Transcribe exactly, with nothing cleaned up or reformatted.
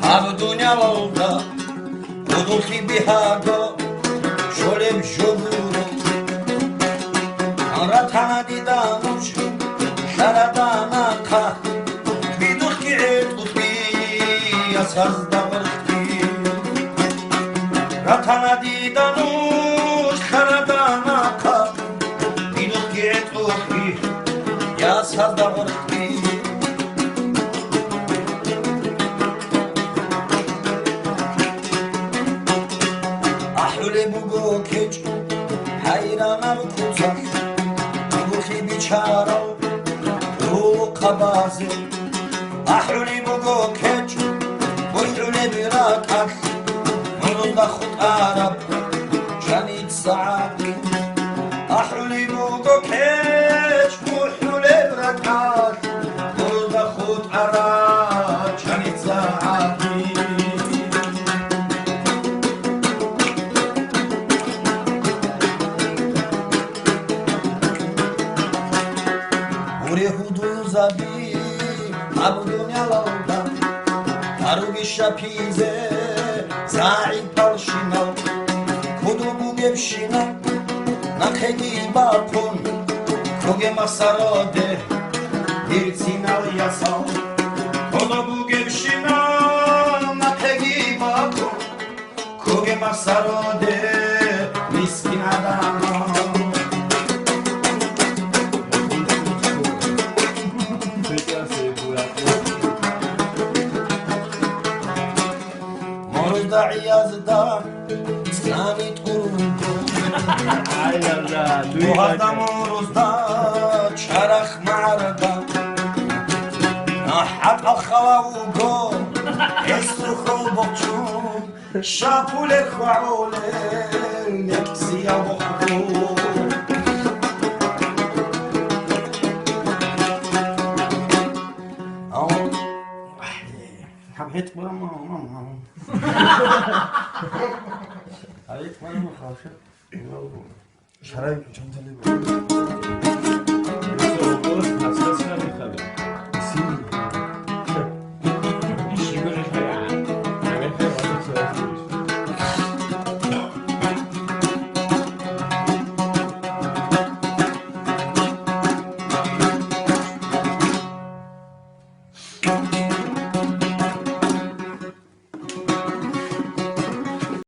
Гьаб дуниялалда гьудуллъи бигьаго щолеб жо гуро. Ратанади дануш лъараданахъа, бидухъги гӀетӀулъи, ясазда гъоркьги. Ратанади дануш лъараданахъа, бидухъги гӀетӀулъи, ясазда гъоркьги. АхӀулеб буго кечӀ гьайранаб куцалъ, гьудуллъи бичарал рукъабазе. АхӀулеб буго кечӀ бухӀулеб ракӀалъ, гьуруда хутӀараб чаница гӀаги. АхӀулеб буго кечӀ бухӀулеб ракӀалъ, гьуруда хутӀараб чаница гӀаги. Гьуре гьудулзаби гьаб дуниялалда, гьаруги щапизе загӀипалщинал, кодо бугебщинаб нахъеги бахъун, ккоге масароде бирцинал ясал. Кодо бугебщинаб нахъеги бахъун, ккоге масароде мискин гӀадамал. Мурда гӀиязда цӀани тӀур вуго. Ай, Аллагь, дуй Бугьазда гьакӀа. Мурузда чарах магӀарда. АхӀатӀал хала вуго, гьес рухьул бохчун, шапулер хвагӀулел, мекъсиял бохчун. Ау. Гьаб гьетӀ бурамма, мама. Гьаб гьетӀ бурамма, хавша. Шарай чантали бура.